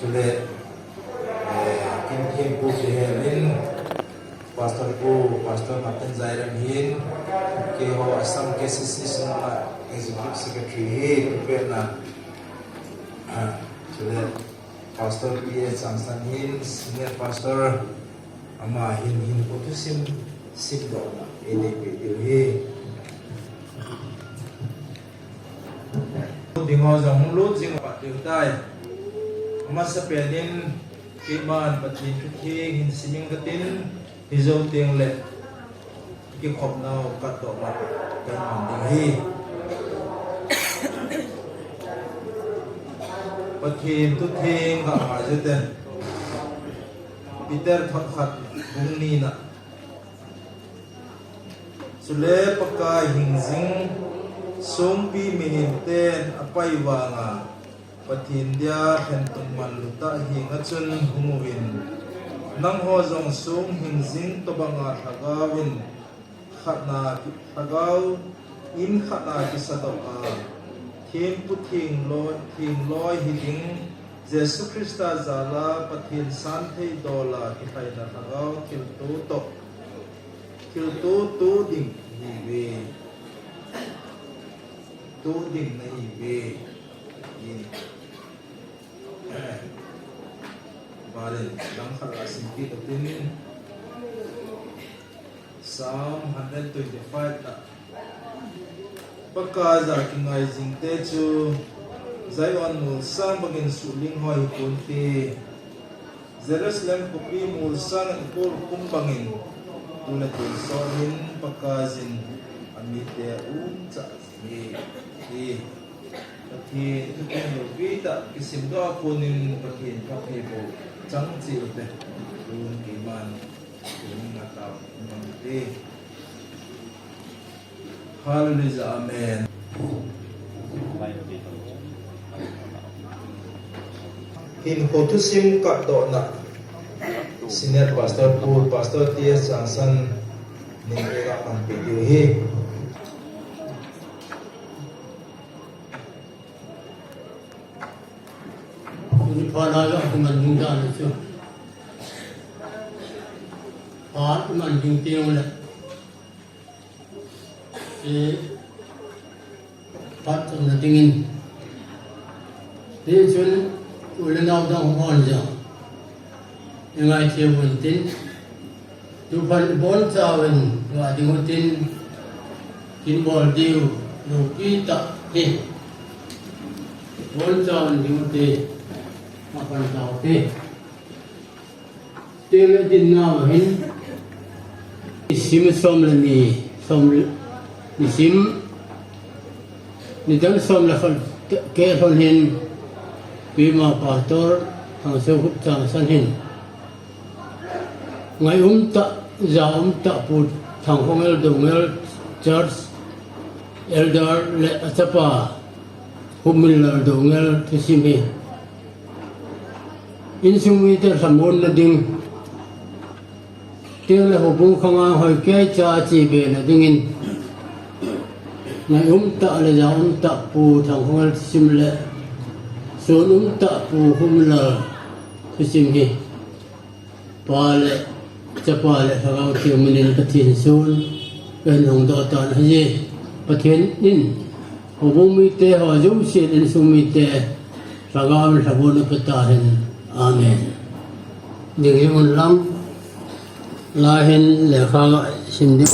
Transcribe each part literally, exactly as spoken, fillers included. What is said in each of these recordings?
Chule, eh, kin thempu kihelin, Pastor pu, Pastor Martin Jairam hin, keiho Assam K C C sunga Executive Secretary hi, tupena, ah, chule, Pastor P A Changsan hin, Senior Pastor, ama hin hinkho thusim, simdohna, eideipi diu hi. Ding ho jong hung lut jing phat diu tai. Amasapen in, keiman Pathen thutheng hin simin katin, hijou tengle, kikhopnau katdohna kahin mang ding ahi. Pathen thutheng kangai jute. Peter thot khat bung nina. Chule Pakai hingjing songpi mihem ten apai vanga Pathen dia lhentum manlutah henga chun hung uvin, nangho jong song hingjing tobanga lhagao in khatna ki-, lhagao in khatna kisadoh a, thempu thengloi, thengloi hiding, Jesu Christa jala Pathen santheidola kilhaina lhagao thilto toh, thilto to ding nahiuve. To ding nahiuve. Amen. Valen, langkhat a simkit utin. Psalm hundred twenty-five na. Pakai jal kingai jingte chu Zion molsang bangin suhling hoi hiponte. Jerusalem khopi molsang in ipol khum bangin tule tun sohin Pakaiyin amite umchah jing e. Pathen thuteng loupi tah kisimdoh a konin Pathen phatthei boh chang cheh ute. Tun keiman tuni a tao mang ute. Hallelujah, amen. Hinkho thusim katdohna. Senior Pastor Pu, Pastor T S Changsan, nin eina panpi diu ahi. Tuni phat a jong kiman ding dan chu. Phat kiman ding teng le. Eh, phat chomna dingin. Hichun, u le nau dang hon jong. Ingai thei uvin tin. Tuphat ibonchauvin, nga ding utin. Kin bol diu, loupi tah hi. Bonchauvin ding ute. Apan tau te. Tele dinna hin. Nisim som le ni, som le, nisim, nidan som le khat, kei lhon hin, Pima Pastor, Thangseokhup Changsan hin. Ngai um tah, ja um tah Pu Thangkhongel Doungel Church Elder le achapa, Humminlal Doungel thusim hi. Insung mite lhamonna ding. Teng le houbung khanga hoikeicha chebena dingin. Ngai um tah le ja um tah Pu Thangkhongel thusim le. Sun um tah Pu Humminlal thusim hi. Pa le, Chapa le, Lhagao Theng minin Pathen sun, kahin hongdoh tan ahi. Pathen in, houbung mite ho, jouse insung mite, Lhagao in lhabon ape tahen. Amen. Ding hi un lang, lai hin lekha sim ding.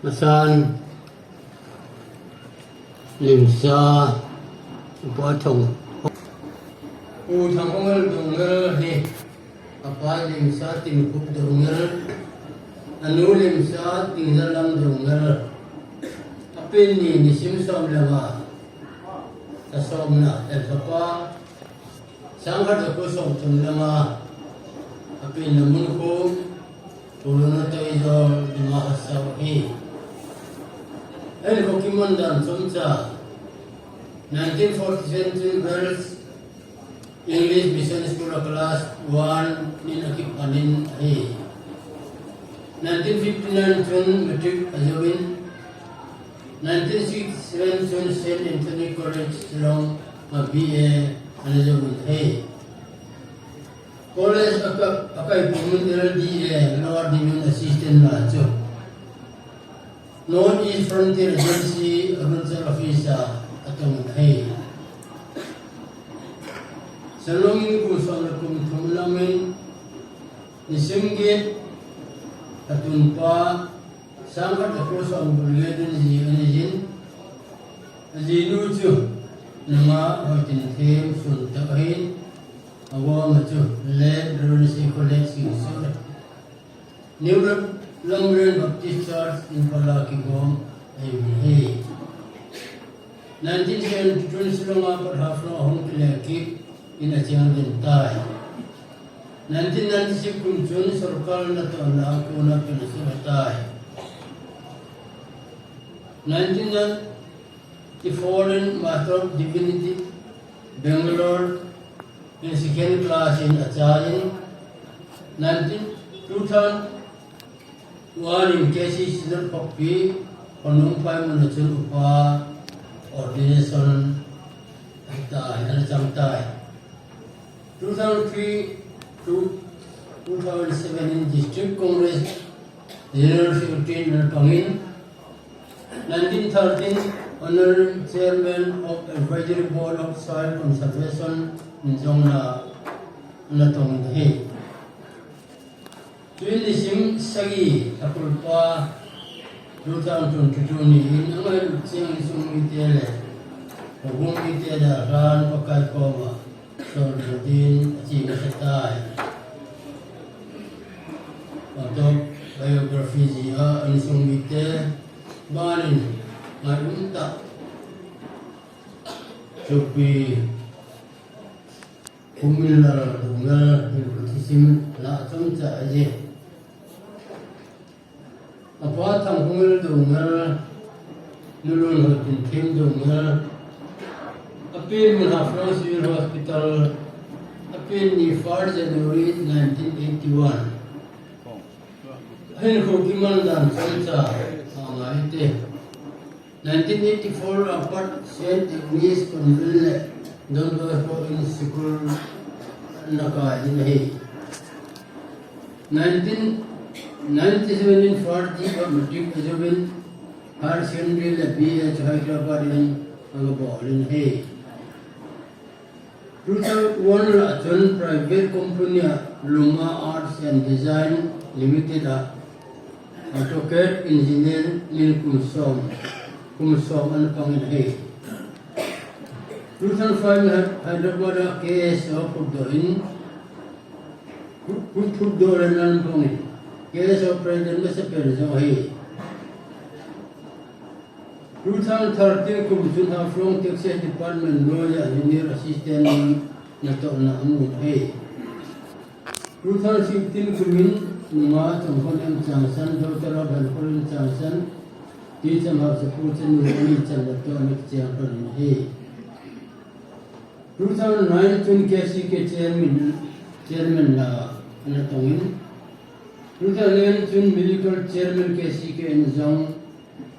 Masan, Limsa, Upa Thang. U Thangkhongel Doungel hi, apa Limsa Tinkhup Doungel, anu Limsa Tingzalam Doungel, apen ni nisim som le nga, ta somna, el papa, Sangkhat le ko som thum le nga, apenna mun khu, Puluna Toijol, Dima Hasao hi. Ahin kho kiman dan chomcha, nineteen forty-seven Girls English Mission School a class one nin akipanin ahi. Nineteen Nineteen fifty-nine chun matric ajouvin, nineteen sixty-seven chun Saint Anthony College Shillong a B A ana jouvin ahi. College akai, akai pumin L D A, Lower Division Assistant na chu North East Frontier Agency, Arunachal Office a atong ahi. Shillong in kum som le kum thum lamin, nisim get atunpa, sangkhat le kum som le get in ji ana jin. Ajinu chu nungah Hoitinthem Suntah ahin, agoma chu Late Reverend Seikhole Singson, New Lam-, Lamren Baptist Church, Imphal a kigom ahi. Nineteen seventy-two Shillong a pat Haflong ahung kile kit in acheng den tai. Nineteen ninety-six kum chun sorkar natohna a kona pension atai. Nineteen ninety-four in Master of Divinity, Bangalore, in second class in achai in, nineteen, two thousand one in K C C Synod Khoppi, Khonung Phaimun a chun upa ordination atai, ana chang tai. Two thousand three to two thousand seven in District Congress General Secretary ana pangin, nineteen thirteen Honorary Chairman of Advisory Board of Soil Conservation in jong ana tong ahi. Tuni nisim sagi akulpa two thousand twenty-two ni in angailut cheng insung mite le houbung mite le ahin Pakai koma soldoh din achi masa tai. Autobiography jeh a insung mite banin ngai umtah Sopi Khumilal Doungel hin kuthisim lah chomcha ahi. Apa Thangkhumil Doungel, Nulun Hoitinthem Doungel, apen mun Haflong Civil Hospital, apen ni four January nineteen eighty-one. Ahin kho kiman dan chomcha angai te. Nineteen eighty-four a pat Saint Agnes Convent le Don Bosco in school ana kai in ahi. Nineteen ninety-seven in Fort G a matric ajouvin, Higher Secondary le B A chu Hyderabad in aga bol in ahi. Two thousand one lah chun private company a Luma Arts and Design Limited a AutoCAD engineer in kum som, kum som ana pang in ahi. Two thousand five in Hy-, Hyderabad a K S O phutdoh in, phut-, phut-, phutdoh le ana pang in, K S O president masapen jong ahi. Two thousand thirteen kum chun Haflong Taxes Department Lawyer Junior Assistant in natohna amu ahi. Two thousand fifteen kum in nungah Chongkhonhem Changsan, Doctor Abhankhonhem Changsan, Teacher Hausapu chanu ani chan natohna kicheng lhon in ahi. Two thousand nine chun K C K chairman, chairman na ana tong in, two thousand eleven chun medical chairman K C K in jong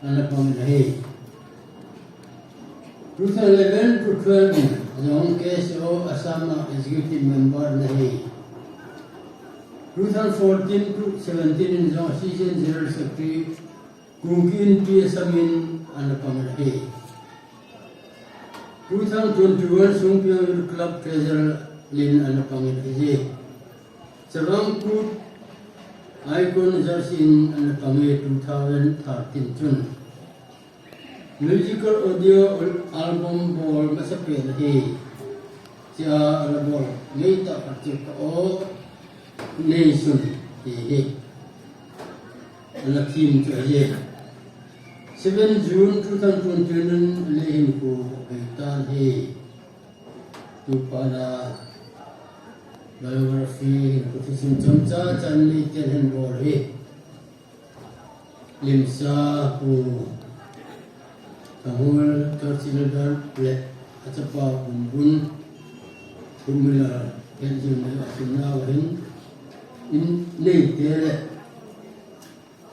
ana pang in ahi. Two thousand eleven to twelve in jong K S O Assam a executive member ana hi. Two thousand fourteen to seventeen in jong Assistant General Secretary Kuki Inpi Assam in ana pang in ahi. Two thousand twenty-one Songpi Youth Club Treasurer in ana pang in ahi. Chavang Kut Icon Jersey in ana pang e two thousand thirteen chun. Musical audio al-, album bol masapen ahi. Chia ana bol ngei tah khat chu ka o Neisun ti hi. Ana theme chu ahi. Seven June two thousand twenty-one in aleihin khu ahi tan hi. Tupa na biography hin khu thusim chomcha chan ni ten hin bol hi. Limsa Pu Thangul Churchill Elder le achapa Kumbun Kumila Henjun le asunna wahin in nei te le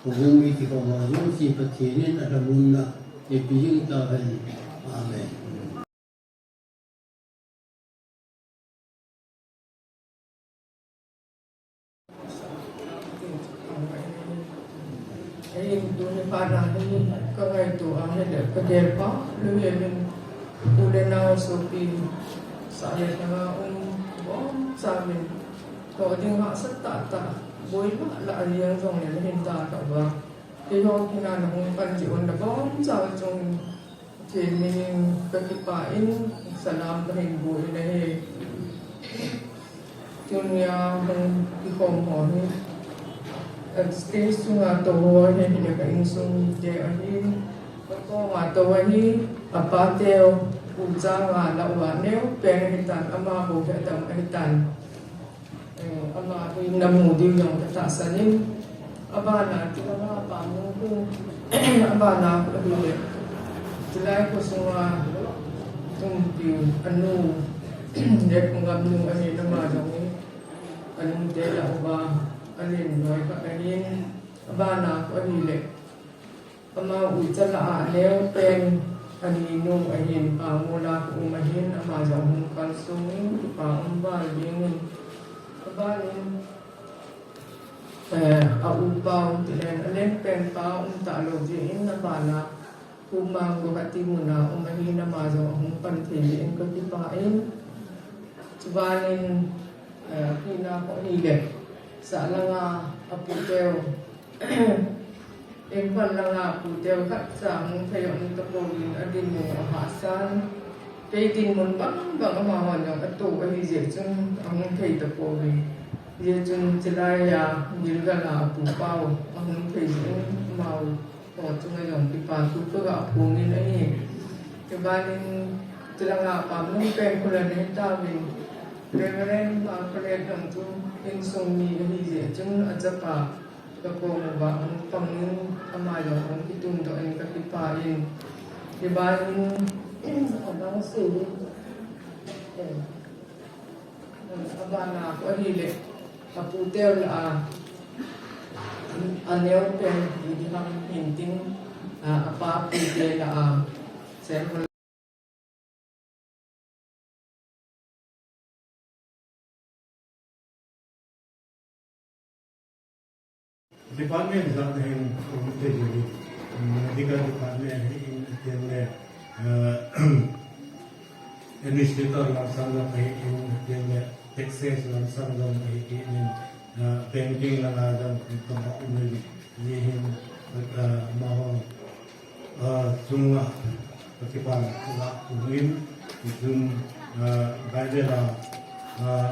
Hung mi ti ko ma, hung si Pathen in a la mun na, e pi jing ta hen. Amen. Ei, tuni phat na hi ka ngaito a, hile ka gel pha lou hi min, u le nao sopi, sah le lhanga um, bom cha min, to ding hahsat tah tah, boi lah lah a jeng jong le hin da ka va. Keiho kina na hung pan ji un na bom cha chung Pathen min in ka kipah in, salam ka hin bol in ahi. Tunia hung kikhom ho hi, eh, stage sunga tou ho hi, hi ka insung te ahi. Ka koma tou ahi, apa teu, u changa la uva neo pen ahi tan, ama bou hi adam ahi tan. Eh, ama hi namu diu jong ka tahsan in, abana, tilanga pa mu hu, abana, ahile, tilai kho sunga, tumpiu, anu, le kho ngam nu, ahi nama jong in, anu te la uva, alen noi kha ahin, abana, ahile, Ama u chala a neo pen, ani nu ahin, pa mu la ka um ahin, ama jong hung kalsong in, kipa um val ding in, aban in, eh, a u pa u tilen, alen pen pa um ta lou jeh in, abana, hu mang lo ka ti mun a um ahin, ama jong hung pan thei in, ka kipa in, chuban in, eh, kina ko ni le, sa langa, a pu teu, Imphal langa pu teu khat cha hung thei um tapouvin, adinmun ahahsan. Kei dinmun bang bang amahon jong ato ahi jeh chun ahung thei tapouvin. Jeh chun chilai a Gilgal a apu pau ahung thei jeh in amau ho chunga jong kipa thu kaga phong in ahi. Chuban in chilanga pam nung pen kho la nei tauvin. Reverend Margaret jong chu insung mi ahi jeh chun achapa Ka koma hung pang in, ama jong hung kitung doh in ka kipa in. Hiban in, abang sei in, eh, abana ko ahile, apu teu la a, aneo pen, idi ham hintin, a, apa pu te la a, sem Department jat hin, um, te jong, um, medical department hi in, atiang le, uh, administrator lamsang jong kahi in, atiang le, taxes lamsang jong kahi in, uh, banking langa jong kahi in, ni hin, uh, amaho, uh, chunga, uh, kipa lah, lah, tuhin, chun, uh, Bible a, uh,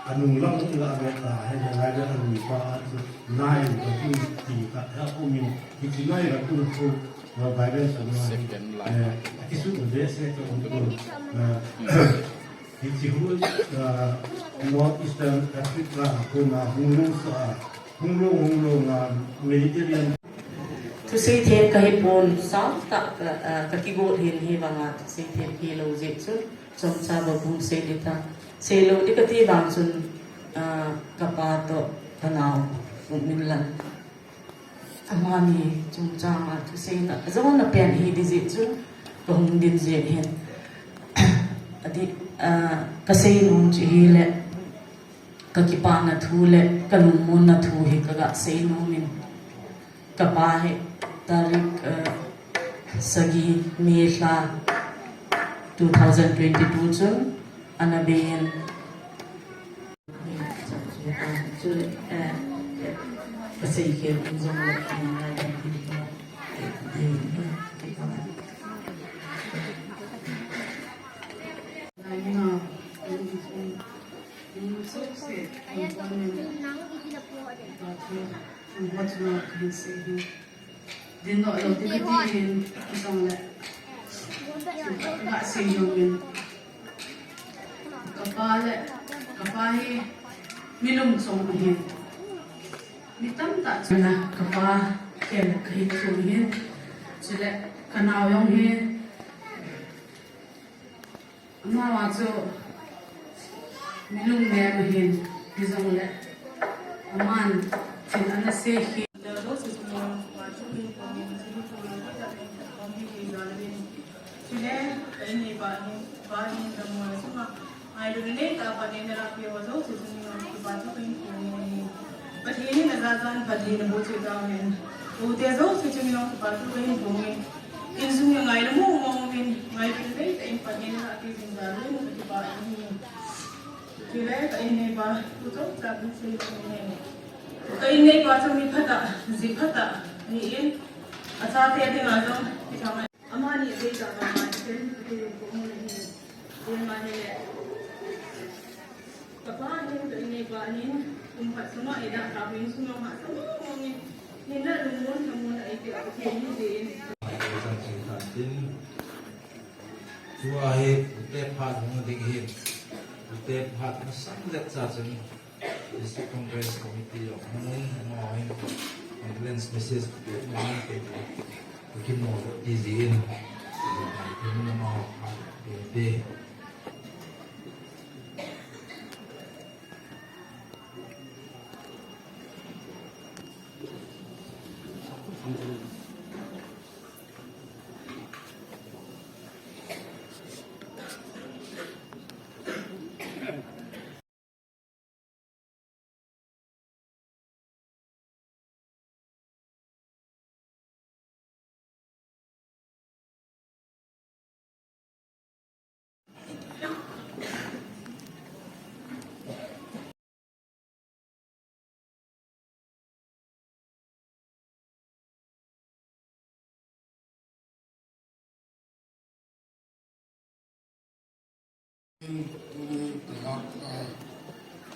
Anung lang hung la ve ta, he, he, lai ve anung pa, chu, nai, ka tu, ti, ka, he, um, in, ki, ti, nai, ka tu, chu, va, Bible, sa, nai, second line. Eh, ki, su, ve, se, to, um, eh, ki, ti, hu, eh, North Eastern Africa, ko, na, hung, lu, sa, hung, lu, hung, lu, na, Mediterranean. Thusei them ka hi pon, sao ta, ka, eh, ka kigot hin hi vanga, thusei them hi lo jeh chun. Chomcha bou hung sei ding ta. Sei lou ding kati vang chun, ah, ka pa toh ka nao, Ukminlan. Amani chungchang a thusei na, jong na pen hi ding jeh chun, ka hung ding jeh hin. Ati, ah, ka sei nom chu hi le, ka kipana thu le, ka lungmonna thu hi ka ga sei nom in. Ka pa hi tarik, eh, sagi May lha two thousand twenty-two chun ana bei in. Chule, eh, ka sei kei in jong le, Din doh lou ding kati hin, jong le. Ka sei jong in. Ka pa le, ka pa hi mi lungchong ahin. Mi tamtah chun a, ka pa ken ka hi thu hin. Chule, ka nao jong hi. Amavang chu mi lungnem ahin, hijongle aman Chin ana se hi. Those is no one to be for me, to be for me, that I can be with you. Chule, ka in neipa hin, pa hin, the more sunga. Ai lu nei ta pa nei na ra pi wa zo, si suni wa ki pa tu ka in ko ni. But he ni na za zan pa di na bo chu da men. U te zo, si suni wa ki pa tu ka in ko ni. In suni ngai lu mo mo min, ngai lu nei ta in pa nei na ra pi sin da lu ni ki pa ni. Chule, ka in neipa, tu zo, sa bi si ni. Ka in neipa chu mi phatah, ji phatah, ni in, a chate dinga jong, ti thang a. Amani a deitah vang a, ti ken, ti ken, ko mu le ni, ti ma ni le. Ka pa ni, ka in neipa ni, kum khat sunga i da ka bin sunga ma sa mo mo ni, ni na lungmon, lungmon a i ti a ti ni ji in. Tua hi, ute phat hung ding hi, ute phat na sam let cha chun. District Congress Committee of Moon, Moon, condolence message, Moon, Moon, Moon, Moon, Tuni tuma ka,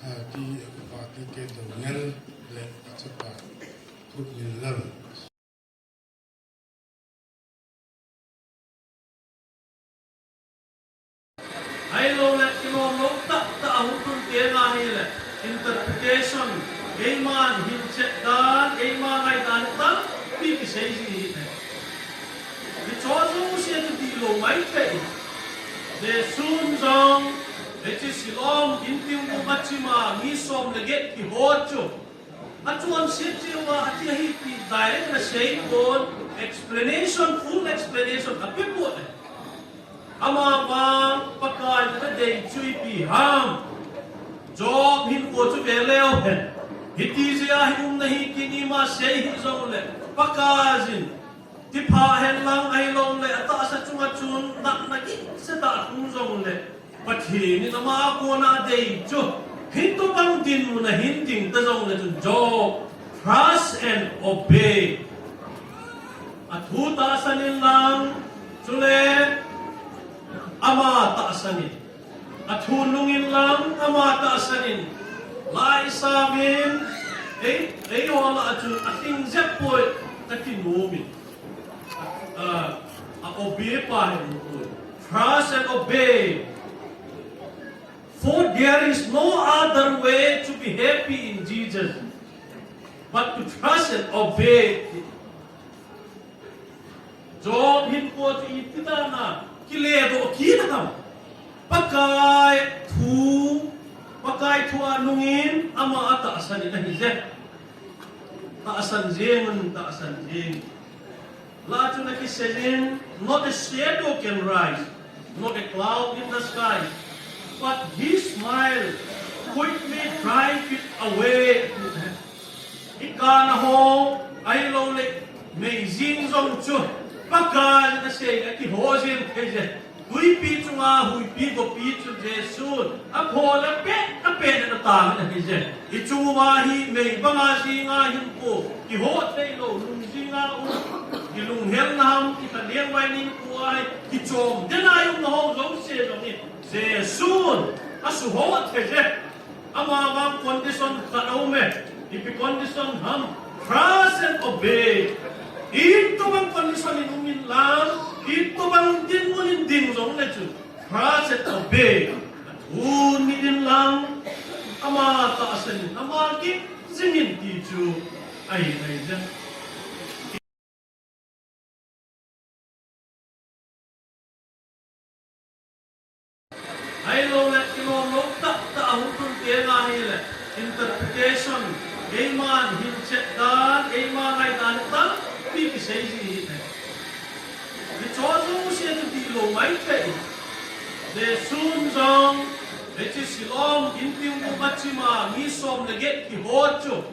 eh, ti, eh, ka ti ke dongel le ka chapa Thupminlal. Ahilou le, kilom lou tah tah a hung tun teng ahile, interpretation, eiman hin chet dan, eiman ngai dan tampi kisei ji hi ne. Hicho jouse chu tilou maithei. Jesun jong, hiche Siloam in tiu mu ma chima, mi som le get kiho chu. Achonset cheh uva, athi ahi ti direct ana sei pon, explanation, full explanation ape pon e. Amavang Pakai in adei chu ipi ham. Job hinkho chu ve leu hen. Hiti jeh a hi um nahi tin ima sei hih jongle, Pakai in Thupha hen lang ahilou le, atahsa chunga chun natna kisa tah atum jongle, Pathen in ama a kona adei chu, hitobang dinmun a hin ding ta jongle chun, Job, trust and obey. Athu tahsan in lang, chule ama tahsan in. Athu nung in lang, ama tahsan in. Lai sa min, ei, eiho lah a chun alhing jep poi, kati nom in. Ah, a obey pa hi mu poi. Trust and obey. For there is no other way to be happy in Jesus but to trust and obey. Job hinkho chu iti dan a kiledoh kit ham. Pakai thu, Pakai thu a nung in ama a tahsan in ahi je. Tahsan jeng un, tahsan jeng. La chun akisei in, not a shadow can rise, not a cloud in the sky, but his smile quickly drive it away. I kana ho, ahilou le, mei jing jong chu, Pakai in asei, akiho jeng thei je. Huipi chunga, huipi gopi chu Jesun, apho le pet, apet le atang in ahi je. I chung uva hi, mei banga jinga hinkho, kiho thei lou, lung jinga um, i lunghel na ham, i kha leng vai ning kua hi, kichom, den a i um na ho jouse jong hi, Jesun, asuho thei je. Amavang condition khat aum e, ipi condition ham, trust and obey. Itobang condition in um in lang, itobang dinmun in ding jongle chu, trust and obey. Athu nit in lang, ama tahsan in, ama kit jing in ti chu, ahi, ahi je. Ahilou le, kilom lou tah tah a hung tun teng ahile, interpretation, Keiman hin chet dan, keiman ngai dan tampi kisei ji hi. Hiche jouse chu dihlou maithei. Jesun jong, hiche Siloam inpi uva chima mi som le get kiho chu.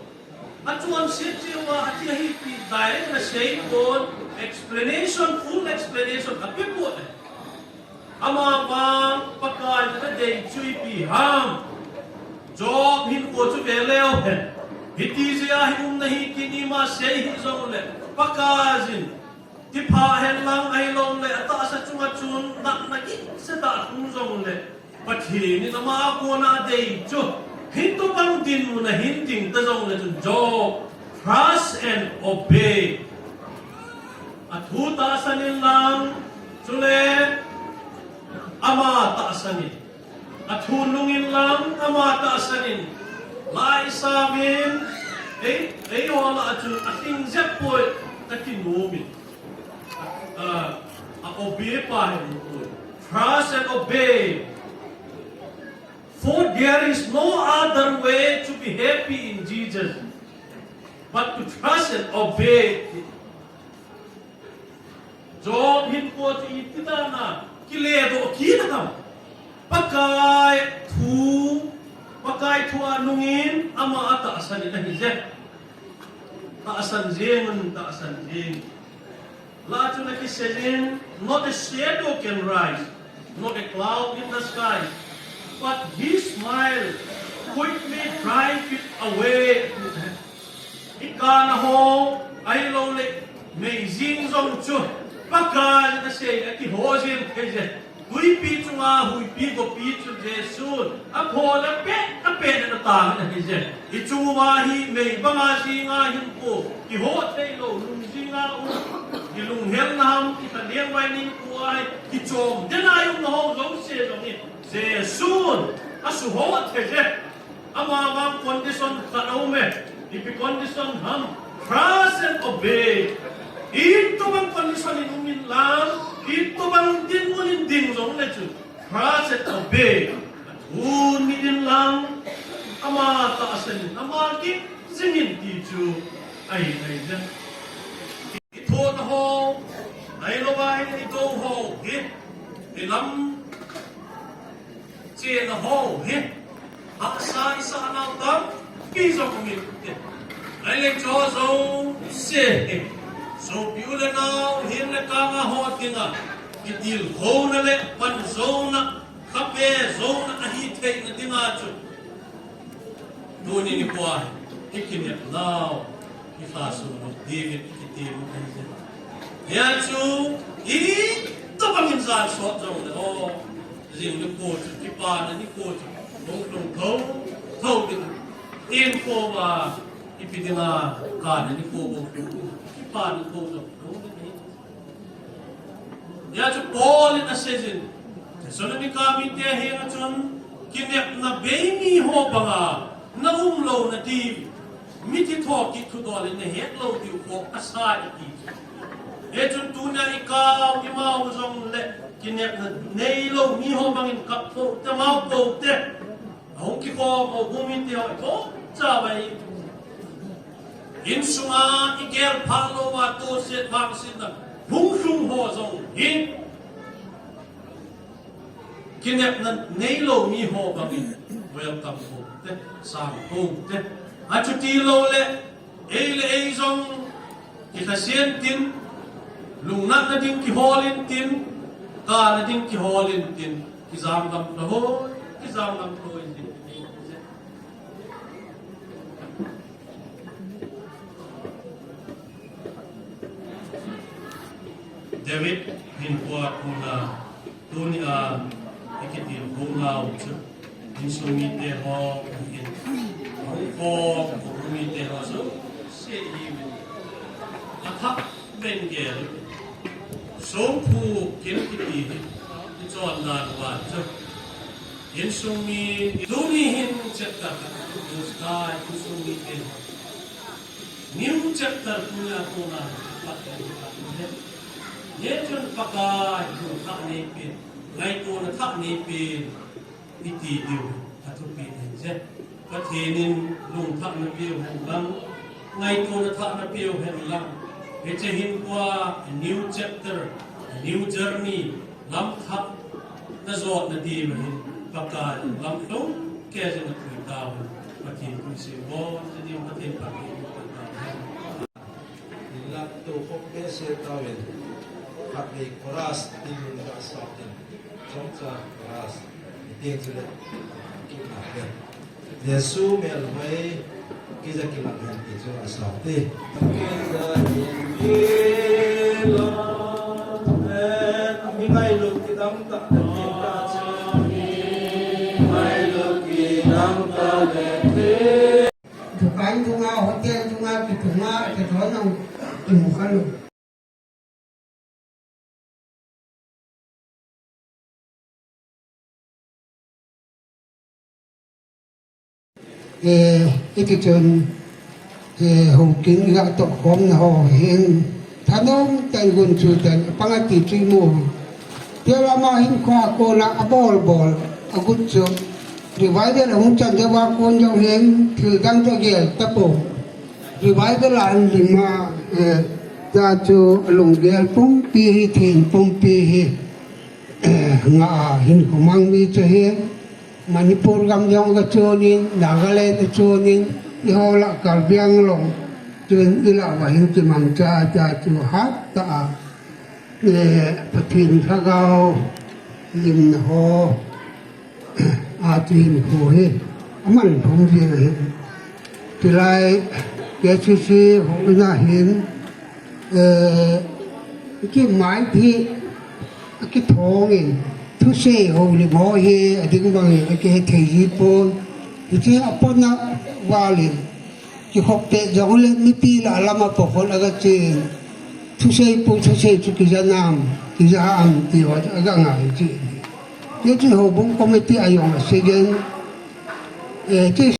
Achonset cheh uva, athi ahi ti direct ana seipon, explanation, full explanation apepon. Amavang Pakai in adei chu ipi ham. Job hinkho chu ve leu hen. Hiti jeh a hi umna hi tin ima sei hih jongle, Pakaiyin thipha henlang ahilou le, atahsa chunga chun natna kisa tah lhung jongle, Pathen in ama a kona adei chu, hitobang dinmun a hin ding ta jongle chun, Job, trust and obey. Athu tahsan inlang, chule ama tahsan in. Athu nung inlang, ama tahsan in. Lai samin, ei, eiho lah a chun alhing jep poi, kati nom in. Ah, a obey pa hi um poi. Trust and obey. For there is no other way to be happy in Jesus but to trust and obey. Job hinkho chu iti dan a kiledoh kit ham. Pakai thu, Pakai thu a nungin ama a tahsan in ahi jeh. Tahsan jeng un, tahsan jeng. Lah chun akisei in, not a shadow can rise, not a cloud in the sky, but his smile quickly drive it away. I kana ho, ahilou le, meijing jong chu, Pakai in asei, akiho jeng thei jeh. Huipi chunga huipi gopi chu Jesun aphona pet, apet in atang in ahi jeh. I chung uva hi mei banga jinga hinkho kiho theilou, lung jinga um, i lunghel na ham, i thaneng vai ning khu a hi kichom den a i umna ho jouse jong hi Jesun asuho thei jeh. Amavang condition khat aume. Ipi condition ham? Trust and obey. Itobang condition in um inlang, itobang dinmun in ding jongle chun, trust and obey. Athu nit inlang, ama tahsan in, ama kit jing in ti chu ahi, ahi jeh. I thohna ho, ahilouva i tou ho hi, i lam chena ho hi, hahsa i sah nau tampi jong um inte. Ahile hiche jouse hi, sopi u le nao, hin le kang a ho dinga, kitilkhouna le panjouna, khape jouna ahi theina dinga chu, tuni nikho a hi, i kinepnau, i lhasam lou diuvin i kitem u ahi jeh. Hia chu, itobang in jal sot jongle, o, jing nikho chu, kipana nikho chu, hung lhung thou, thou ding. Hinkho a, ipi dinga, kana nikho hung lhung, kipana nikho chu, hung lhung ding. Hia chu Paul in asei jin, Thessalonica mite henga chun, kinepna bei mi ho banga na um lou na diu, mithi thokit thudol in na het lou diu khoh kasa e ati. Hichun tunia i kau i mau jongle, kinepna neilou mi ho bangin kap pou te, mau pou te. Ahung kikhom u, bu mite ho, i thoucha vai. Insunga i gel phah louva, tohset vangsetna hung lhung ho jong hi, kinepna neilou mi ho bangin welcome pou te, sang pou te. Achuti loule, ei le ei jong, kilhasen tin, lungnatna ding kihol intin, kana ding kihol intin, kijam gam lhah o, kijam gam lhah o intin. David hinkhoa kona, tunia i kitilkhounau chu, insung mite ho, in, houkhom, houkhom mite ho jouse ihiuvin. Athah beh in gel. Songphu kin kiti hi, i chondan uva chu, insung mi, tuni hin chapter khat, insung mite ho. New chapter tunia kona, pat le pat le. Hichun Pakai thu thah neipen, ngaitona thah neipen, iti diu, athupi ahi je. Pathen in lungthah napeu hen lang, ngaito nathah napeu hen lang. Hiche hin kua a new chapter, a new journey, lamthah najot nadiu ahin, Pakai lamlhung kei jin napui tauvin. Pathen thu isei bol jing ding, Pathen phatthei boh tahen. Hinla tokhom behseh tauvin, khatvei chorus tin lung gasah in, chomcha chorus, tin chule, kina hen. Jesu melhoi, kija kilang hen ti chu asao te. Kija kilang hen, mi ngailut kidang tah, kidang tah chu. Ngailut kidang tah le. Dukan dunga, hotel dunga, kitunga, kidon ang kimu kha lou. Eh, hiti chun, eh, houkim iga tohkhomna ho hin, thanom tah in gunchu tah in apang ati chu imu. Tia ama hinkhoa kona abol bol, agut chu. Revival ahung chan jouva kon jong hin thil dang chu agel tapon. Revival a alim a, eh, tia chu alunggel pumpi hi, thil pumpi hi, eh, nga a hinkho mang mi chu hi. Manipur gam jong aga chon in, Nagaland achon in, eiho lah Karbi Anglong chun ilah uva hin kimangcha cha chu hattah a, eh, Pathen lhagao limna ho, a chu hinkho hi aman lhung jing ahi. Chulai K C C hung ina hin, eh, ki mai thi akithong in, thusei houlim ho hi ading bang in akihethei ji pon. Hiche apotna val in, kikhop pet jong le mipi lah lam a pokhol aga chen. Thusei pu, thusei chu kija nam, kija am ti ho aga ngai ji. Hiche houbung committee a jong asei in, eh, hiche